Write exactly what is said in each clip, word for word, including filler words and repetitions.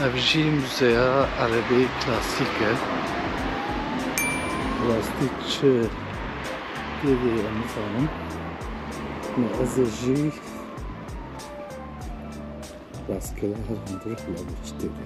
Ev jî muzeya erebê klasîk e. Plastik çi tê de em nizanim. Ne ez ê jî rastgele her hundir lewê çi tê de.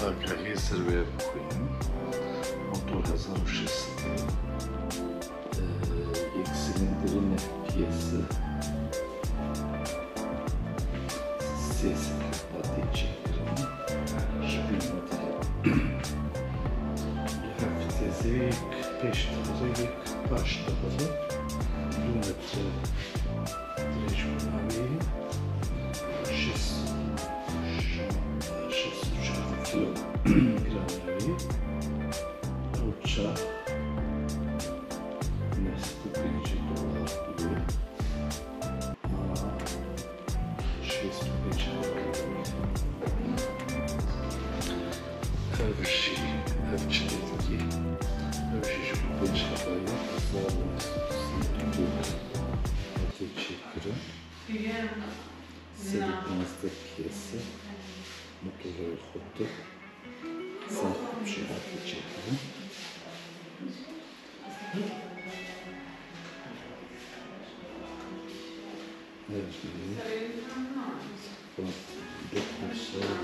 Agahî ser wê bixwînim. Motor hezar û şeş sed e. Ee, yek silindrine piyesi. Sê sed hatî çêkirin. Ji vî model. Heftê zêk, pêş tarî yek, paş tarî du metre dirêj bûna wî, şêst, şêst û çar kilo giran wî. Ew çax neh sed û pêncî dolar bû. Şêst û pênc. Ev jî, ev çi têdikî? Ev jî ji bo pênc hebayê hezar û neh sed û sî û du hatî çêkirin. Sed û pazdeh kêsî, motorê xurtir. Sar jî hatî çêkirin. Ev jî. Bak, dokuz sar.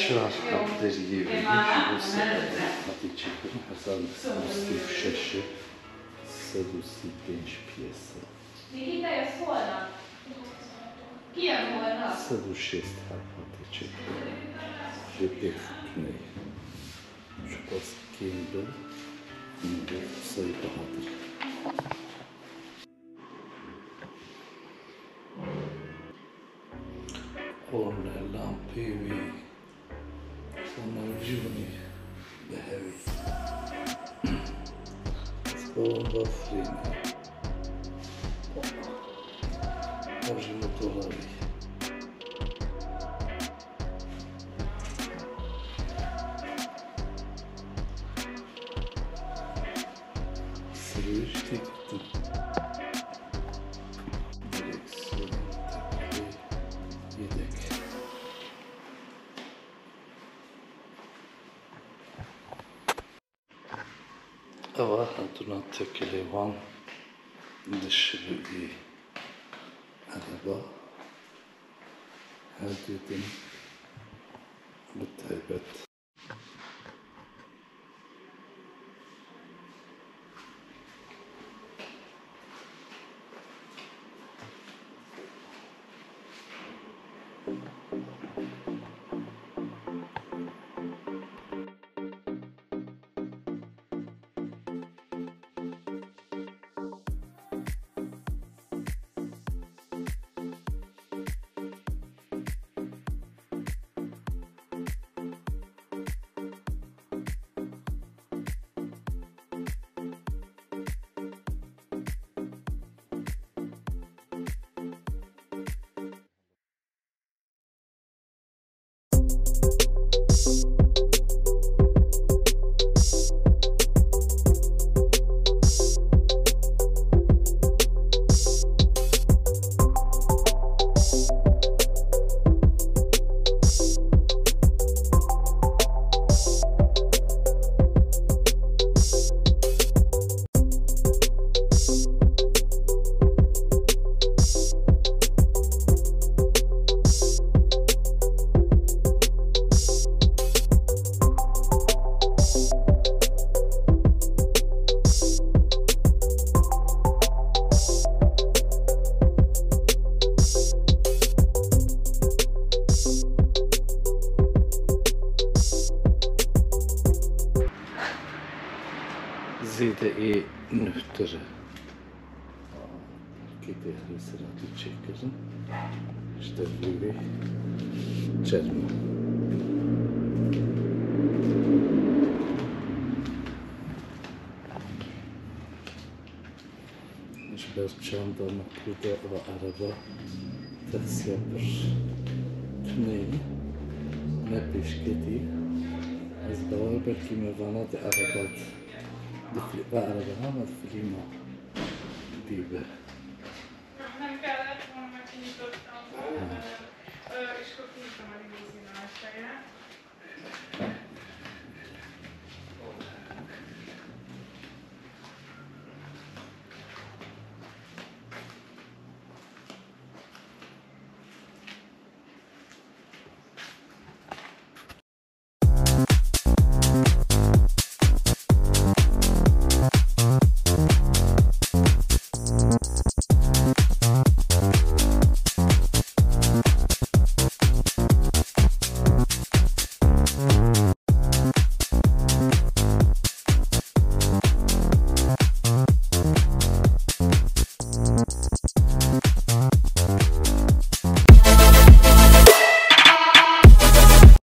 Çar heft deriyê wê ji bo sed hatî çêkirin, hezar neh sed û sî û şeş, sed û sî û pênc piyese. Sed û şêst heb hatî çêkirin. Ji pêx tuneyê. Çiqas kêm be, min got qisey bahatir. Qolne, lampê wî, qolne jî winî bi hevî. Ez bawam va firîne. Ev jî motora wî. Sirêj têkirtin. Direksiyon, tekerê yedek. Eva hatûna tekelê wan dişibî ereba. Her du din bi taybet. Zêde ê nuhtir e. Kêtê herî ser hatî çêkirin. Ji dervî wê çerm e. Ji ber çanda me pê de eva ereba taksiya pir tune ye. Ne pêşketî. Ez bawer belkî me vana di ereba di, di fî-, va ereba ha, me di fîlma dîbe.